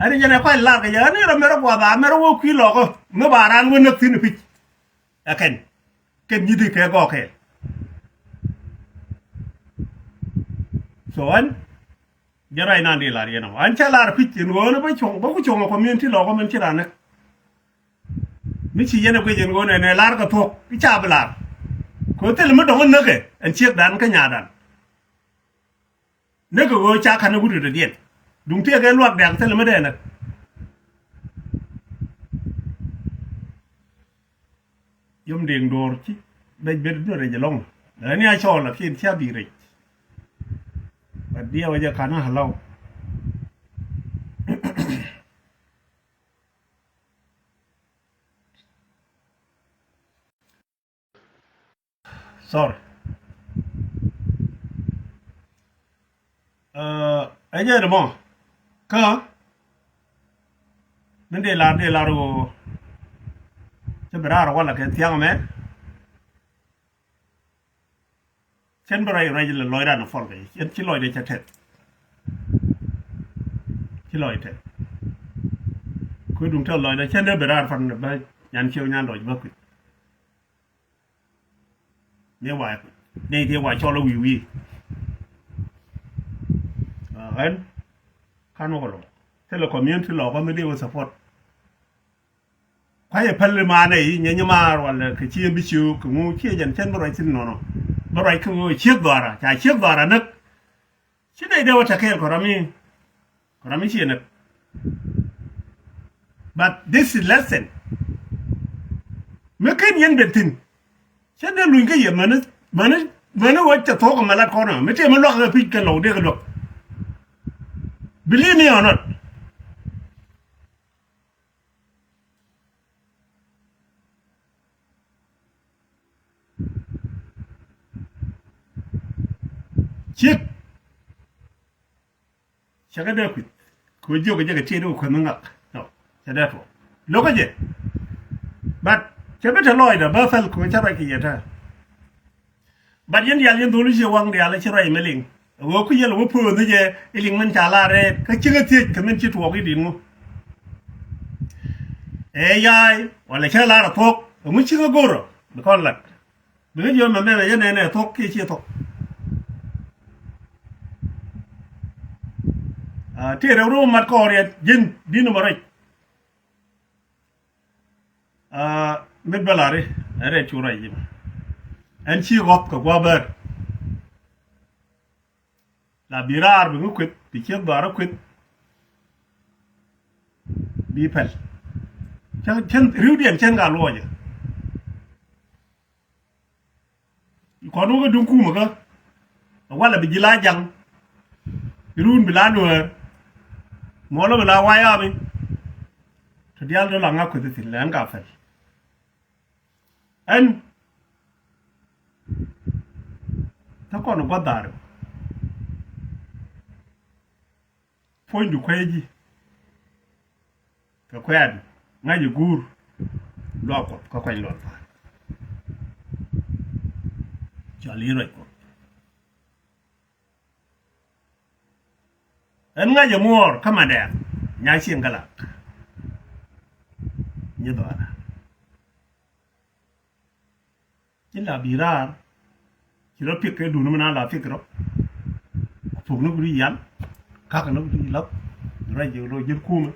Ɛn jɛn ɛ kɔc lar kɛ jɛ ɛn rɔ mɛrɛ guath a mɛrɛ wä kui̱ lɔkä mɛ ba raan wä näk thi̱n pi̱c. Ɛ kɛn kɛn nyithi kɛ gɔɔkɛ. So ɛn jɛ ruac nan di lar yɛn ɔ an cɛ lar pi̱c in ɣöö ni bä cuɔ̱ŋ bä ku cuɔ̱ŋ ɛ community lɔkä min ci ran näk. Mi ci yɛn ɛ guic in ɣöö nɛ nɛ lar kɛ thuɔ̱k i̱ ca bi lar. Kɛ thil mi dɔ̱ŋ in näkɛ ɛn ciekdan kä nyadan. Näkɛ ɣöö ca ka̱n ɛ wut in dɔ̱diɛn duŋ tiɛɛk ɛ luak diaak thil mi dee näk. Yom diŋ duɔ̱ɔ̱r ci bɛc bet duɔ̱ɔ̱r rɛc ɛlɔ̱ŋ. Lɛ ni a cɔɔl lakin cia bi rɛc. But diɛw ɛ jɛ ka̱n a law. Sorry. Ɛ jɛ ni mɔ kä ni dee lar dee lar ɣöö cä bi raar walɛ kɛ thiaŋ mɛ. Cɛn bi ruac ruac lɛ lɔcdan ɛ pɔl kɛ cɛn ci lɔcdɛ cɛ tɛth. Ci lɔc tɛth. Kui̱ duŋ tɛth lɔcdɛ cɛn dee bi raar pan bä nyan ciëw nyan dɔc bä kui̱. Ni wa ni ti wa cɔl wi̱i̱ wi̱i̱. Ɣän kan wä kɛ lɔ thilɛ community lɔ kɔ mi dee wä support. Kuayɛ päl imanɛ i̱ nyɛ nyimaar walɛ kɛ ci ɛn bi ciök kɛ ŋu ciɛ jɛn cɛn bi ruac thi̱n nɔnɔ. Bi ruac kä ɣöö ciek dhɔara ca ciek dhɔara näk. Ci nɛy dee wä tɛkɛɛl kɔ rami kɔ rami ciɛ näk. But this is lesson. Mi ken yɛn ben thi̱n cɛ dee luny kä yɛ mäni mäni mäni wä cɛ thuɔ̱k ɛmɛ lat kɔn ɛ mi tëë mi luak kɛ pi̱c kɛ lɔw dee kɛ luak. Believe me or not. Ciek cɛ kɛ dee kui̱th kɛ jiök kɛ jɛ kɛ tiet kɛ kueth mi ŋak. Cɛ dee tuɔɔk lo̱kä jɛ. But cɛ bi te lɔɔcdä bä thäl kɛ cä ruac kɛ yɛ tää. But yɛn diaal yɛn dholi ciɛ waŋ diaal ci ruac mi liŋ. Ɛ ɣöö ku yɛl ɛ wä pööth ni jɛ i̱ liŋ min ca lar rɛɛt kä cikɛ thiec kɛ min ci tuɔɔk i̱ di̱t ŋu. Ɛ ya̱a̱y walɛ cä lar ɛ thuɔ̱k ɛŋu cikɛ go̱rä bi kɔn lat. Bi kä jiɔam mɛmɛ yɛn nɛnɛ thuɔ̱k kiɛ ciɛ thuɔ̱k. Tëë rɛw rɛw mat kɔɔr yɛn ji̱n di̱n mɔ rɛc. Mit bä lari ɛ rɛc cu rɛc ji̱n. Ɛn ci ɣɔth kɛ gua̱a̱ bär. La bi raar bi ŋä kueth bi ciek dhɔaarä kueth. Bi pɛl cän riwdiɛn cän ka luɔcä. Kɔn wä kä duŋ kumä kä walɛ bi ji̱ la jaŋ. Bi ruun bi la nuäär. Muɔlä bi la wayami. Ti diaal dɔ̱ la ŋa kueth ithin lɛ ɛn ka pɛl. Ɛn tä kɔn gua̱th dhaar. Puɔ̱nydu kueeci kɛ kuɛ̈ɛ̈du ŋa̱c ɛ guur luaak Kuɔth kä kuany luɔt pa̱a̱n. Cɔal i̱ ruac Kuɔth. Ɛn ŋa̱c ɛ muɔɔr kä mandɛɛr nya cieŋ kä lak. Nyi dhɔaara. Ci la bi raar ci rɔ pik kɛ dun mi na la pik rɔ. Ku puk ni ku di yal kak ni ku di lap. Rɔ ji̱ rɔ ji̱ kumɛ.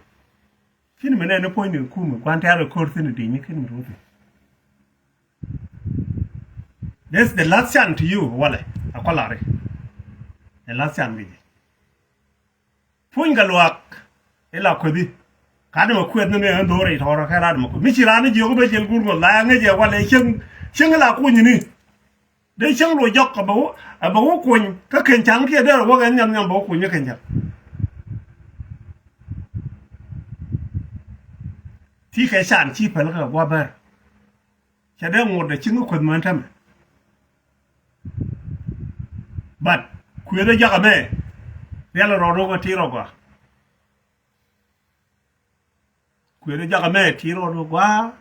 Kin mi nɛ ni puɔ̱ny ni kumɛ kuan tɛr kɛ ko̱r thin di ni kin mi ruthi. This the last chance to you walɛ a kɔlari. The last chance kɛ ji̱. Puny kɛ luaak ila kuethi. Ka dämɛ kuɛth ni ni ɛn dho̱r i̱ tɔ̱rä kɛ la dämɛ kuɛth mi ci raan ni jiök bä jɛl guur ŋuɔth la ŋäc ɛ walɛ cieŋ cieŋ ila kunyni. Dee cieŋ luɔ jɔk ɛ bɛ wä ɛ bɛ wä kuny kä keny ca̱ŋ kiɛ dee rɛ wäk ɛn nhiam nhiam bɛ wä kuny kä keny ca̱ŋ. Ti kɛ can ci päl kɛ gua̱ bär. Cɛ dee ŋot dee cieŋ kuɛth män tämɛ. But kuëëdä jakä mɛ rial rɔɔdu kä ti rɔ gɔaa. Kuëëdä jakä mɛ ti rɔɔdu gɔaa.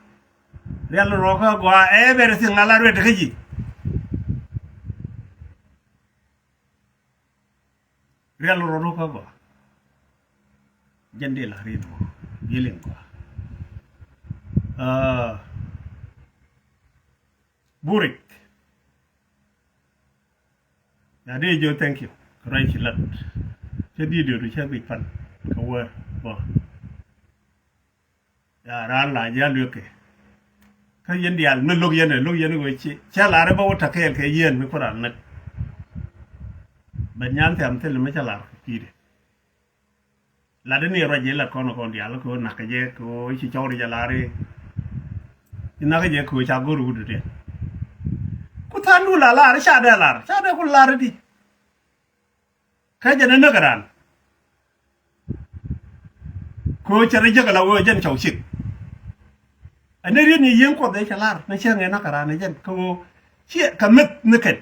Rial rɔɔdu kä gɔaa ɛ bɛr thiŋ ala ruet kä ji̱. Rial rɔɔdu kä gɔaa. Jɛn di la rin mɔ yiliŋ gɔaa. Burik. Ya dee jiök thank you kɛ ruac ci lat. Cä video du cä guic pan kɛ wä bä. Ya raan la jia luek kɛ. Kä yɛn diaal mi lo̱k yɛn ɛ lo̱k yɛn ɛ ɣöö cä lar ɛ bä wä ta̱ kɛɛl kɛ yɛn mi ku raan näk. Bɛ nyan thiam thil mi cä lar kɛ pi̱i̱dɛ. Lat ni ruac jɛ lat kɔn kɔn diaal kɛ ɣöö nakä jɛ kɛ ɣöö ci cɔwri jɛ lar i̱ nakä jɛ kɛ ɣöö ca go̱r wut diɛn. Ku tha̱a̱ŋdu la lar ca dee lar ca dee ku lar di. Kä jɛ ni näk ran kɛ ɣöö cɛ ri jek ala ɣöö jɛn cɔw cik. Ɛn ni riet ni yieŋ kuɔth ëë cɛ lar ni cɛ ŋɛ näk ran ni jɛn kɛ ɣöö ciɛ kɛ mith ni kɛn.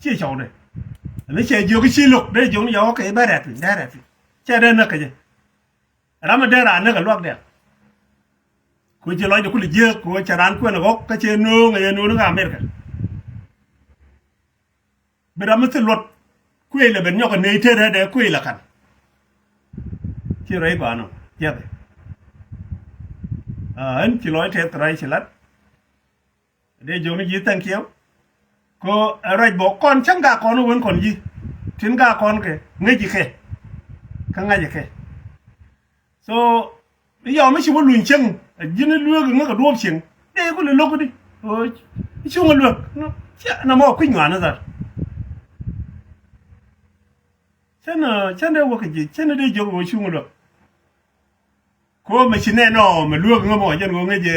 Ciɛ cɔwdɛ. Ɛn cɛ jiök ci lo̱k dee jiök ni yɔk kɛ bɛ rɛt piny dee rɛt piny. Cɛ dee näk kɛ jɛ. Ram mi dee raan näk ɛ luak dɛl. Ku ci lɔc de kul jiek ku cɛ raan kuɛn ɛ ɣɔk kä cɛ nööŋ ɛ yɛ nööŋ kä Amerika. Bi ram mi thil luɔt kuëëc lɛ ben nyɔk ɛ nɛy tëë rɛɛt ɛ kuëëc lɛ ka̱n. Ci rɛy gɔaa nɔ jiɛkɛ. Ɛn ci lɔc tɛth kɛ rɛy ci lat. Dee jiök ni ji̱ thank you. Kɛ ɛ ruac bä kɔn cäŋ gak kɔn wen kɔn ji̱ tin gak kɔn kɛ ŋäc ji̱ kɛ. Kä ŋa̱c ji̱ kɛ. So i̱ yɔm i̱ ci wä luny cäŋ ɛ ji̱n i̱ lueek i̱ ŋäk ɛ duɔ̱ɔ̱p cieŋ. Dee ku lɛ lo̱k di ɣöö i̱ cuŋ ɛ lueek. Nɔmɔ kui̱c ŋɔaani dhar. Cän cän dee wä kɛ ji̱ cän dee jiök ɣöö cuŋ ɛ lueek. Ko mɛ ci nɛn ɔ mɛ lueek ŋä mɔ jɛn ɣöö ŋäc jɛ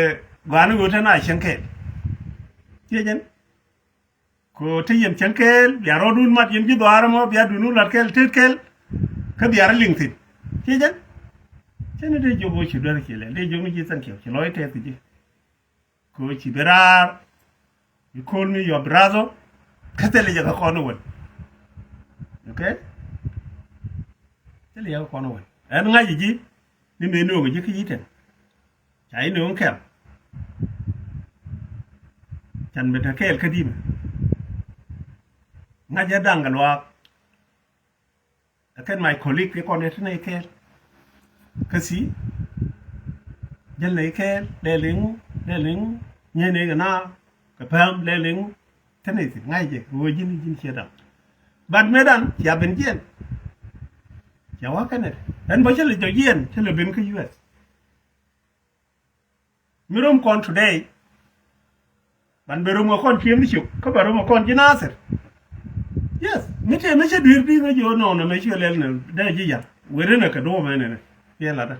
gɔaa ni ɣöö tɛn a cieŋ kɛɛl. Ciɛ jɛn ko te yɛn cieŋ kɛɛl bia rɔɔdun mat yɛn ji̱ dhɔaar ɛmɔ bia dun wä lat kɛɛl tet kɛɛl. Kä bia rɔ liŋ thi̱n ciɛ jɛn. Cän dee jiök ɣöö ci duer ci lɛ dee jiök ni ji̱ thank you ci lɔc tɛth kɛ ji̱. Ko ci bi raar. You call me your brother. Kä thilɛ jɛ kä kɔn wän. Okay. Thilɛ jɛ kä kɔn wän ɛn ŋa̱c ji̱ ni mëë nööŋ ji̱ kä yi̱tɛn. Ca ji̱ nööŋ kɛm. Can bi te kɛɛl kä di̱mɛ. Ŋa̱cä da̱ŋ kɛ luaak. Ɛ kɛn my colleague kɛ kɔn ɛ ti nɛy kɛɛl. Kä si jäl nɛy kɛɛl dee liŋ, dee liŋ, nyɛn ɛ kɛ na kɛ pɛm dee liŋ. Ti nɛy ti ŋa̱c jɛ kɛ ɣöö ji̱n ji̱n ciɛ da̱ŋ. But mëë dan cia ben jiɛn. Cia wä kɛnɛ ɛn bä cä lɛ jɔ̱ jiɛn cä lɛ ben kä U S. Mi rom kɔn today. Ban ben rom kɛ kɔn ciëŋ ni ciök kä ban rom kɛ kɔn ji̱ Nathir. Yes, mi tëë mi cä dui̱r di̱i̱ŋ ɛ ji̱ ɣän nɔɔnɛ mɛ ci lɛl nɛ dee ji̱ ya̱r. Weri nɛ kɛ duɔ̱ɔ̱p ɛnɛ nɛ piɛl latdä.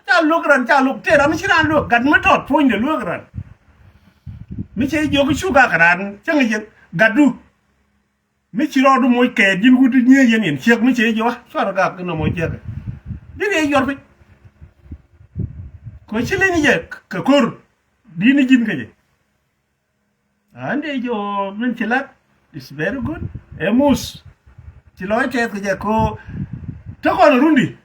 Ca luek ran ca luek tëë ram mi ci ran luek gat mi tɔt puɔ̱nydɛ luek ran. Mi cɛ jiök cuk a kɛ ran cäŋ jiɛn gatdu. Mi ci rɔɔdu moc kɛɛt ji̱n wut nyiee yɛn yɛn ciek mi cɛ jiök a cuarɛ gak nɔmɔ jiäkɛ. Bi riɛc yuɔr piny. Kɛ ci leny jɛ kɛ ko̱r di̱t ni ji̱n kä jɛ. An dee jiök min ci lat is very good. Ɛ muth ci lɔc tɛth kɛ jɛ kɛ ɣöö te kɔn rundi.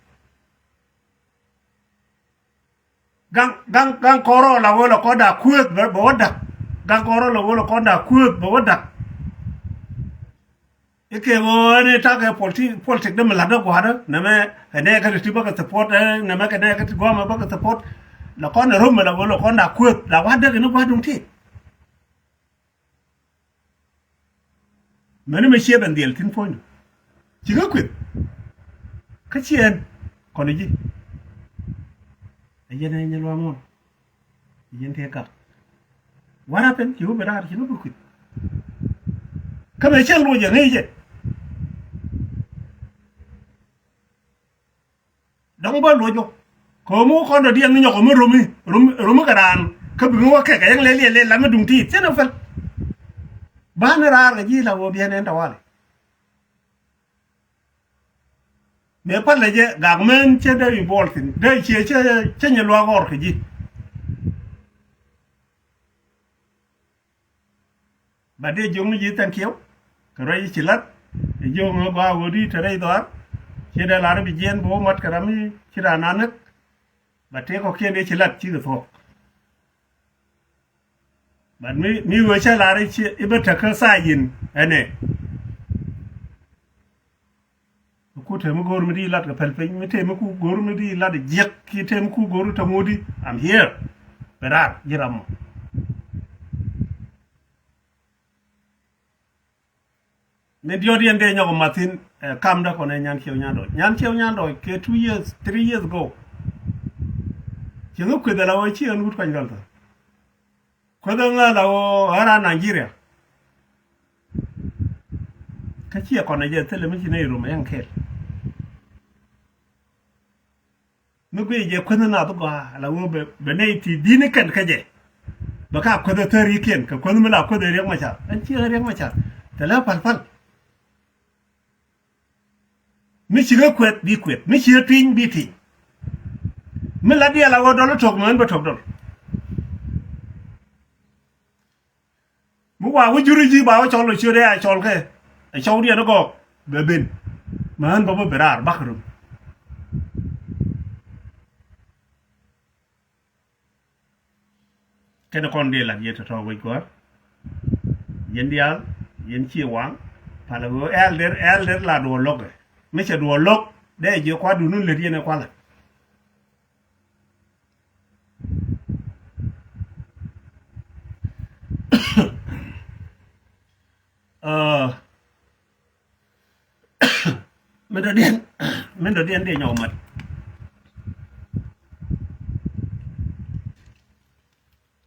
Gaŋ gaŋ gaŋ kɔrɔ la wä la kɔn da kueth bɛ wä dak. Gaŋ kɔrɔ la wä la kɔn da kueth bɛ wä dak. Ikɛ ɣöö ɛn itakɛ politik politik dämɛ la̱t dä gua̱a̱dä nɛmɛ kɛ nɛɛkɛ ti ti bäkɛ support nɛmɛ kɛ nɛɛkɛ ti gua̱a̱mɛ bäkɛ support. La kɔn ɛ romɛ la wä la kɔn da kueth la wa̱t däk in i̱ gua̱a̱t duŋ ti. Mäni mɛ ciɛ ben dhiɛl thi̱n puɔ̱nydu. Ci kä kueth. Kä ciɛɛn kɔn ji̱. Ɛ yɛn ɛ nyɛ lua̱a̱ muɔ̱ɔ̱n. Ɛ yɛn tëë kak. What happened? Ci wä ben raar ci wä ben kueth. Kä mɛ cäŋ luɔc ɛ ŋäc jɛ. Dɔ̱ŋ bä luɔc bä kɛ ɣöö mi wä kɔn dɔ̱diɛn ni nyɔk ɣöö mi romi romi kɛ raan kä bi mi wä kɛk ɛ yäŋ lɛ liɛl lɛ lam mi duŋ tiit thi̱n ɛ päl. Bä ni raar kɛ ji̱ la ɣöö biɛn ɛn tawali. Mëë pälɛ jɛ gak män cä dee involve thi̱n dee ciɛ cä cä nyɛ luaak ɣɔr kɛ ji̱. Ba dee jiök ni ji̱ thank you kɛ ruac i̱ ci la̱t. I̱ jiök ŋä gɔaa ɣöödi te rɛy dhɔaar. Ciɛ dee lar i̱ bi jiɛɛn bi wä mat kɛ ram i̱ ci raan a näk. Ba tëë kɔ̱kiɛn i̱ ci la̱t cikɛ thuɔ̱k. But mi mi ɣöö cä lar i̱ ci i̱ bä täk kä tha̱a̱c in ɛnɛ. Ku te mi go̱o̱r mi di lat kɛ pɛl piny mi te mi ku go̱o̱r mi di lat jiɛk ki te mi ku go̱o̱r te ŋuudi. I'm here. Bɛ raar ji̱ ram mɔ. Mi diɔt yɛn dee nyɔk mathin. Kamdä kɔn ɛ Nyan Ciɛw Nyandɔɔc, Nyan Ciɛw Nyandɔɔc kɛ two years three years ago. Cieŋ i̱ kueth ala wä ci ɛn wut kuany gɔl thä. Kueth ɛ ŋäl a ɣöö ɣän a Nigeria. Kä ciɛ kɔn ɛ jɛ thilɛ mi ci nɛy rom ɛ yɛn kɛɛl. Mi guic jɛ kueth ni nath gɔaa ala ɣöö bɛ bɛ nɛy ti di̱t ni kɛn kä jɛ. Bɛ ka kueth ɛ thärikiɛn kɛ kueth mi la kueth ɛ Riɛk Macar ɛn ci ɛ Riɛk Macar. Thilɛ päl päl. Mi cikɛ kueth bi kueth, mi cikɛ tuiny bi tuiny. Mi la diɛl a wä dɔl itok mi ɣän bä tok dɔl. Mi wa wä juri ji̱ ba wä cɔl ɔ ciöt ɛ a cɔl kɛ ɛ cɔw diɛn igɔɔk bɛ ben. Mi ɣän bä bä ben raar bak run. Kɛn kɔn dee lat yɛ tɔ̱tɔ̱ wec guäär. Yɛn diaal yɛn ciɛ waŋ. Palɛ ɣöö ɛl der ɛl der la duɔ lo̱k ɛ mi cɛ duɔ lo̱k. Dee jiɛ kua̱r duni lät yɛn ɛ kualɛ. Min dɔ̱diɛn min dɔ̱diɛn dee nyɔk mat.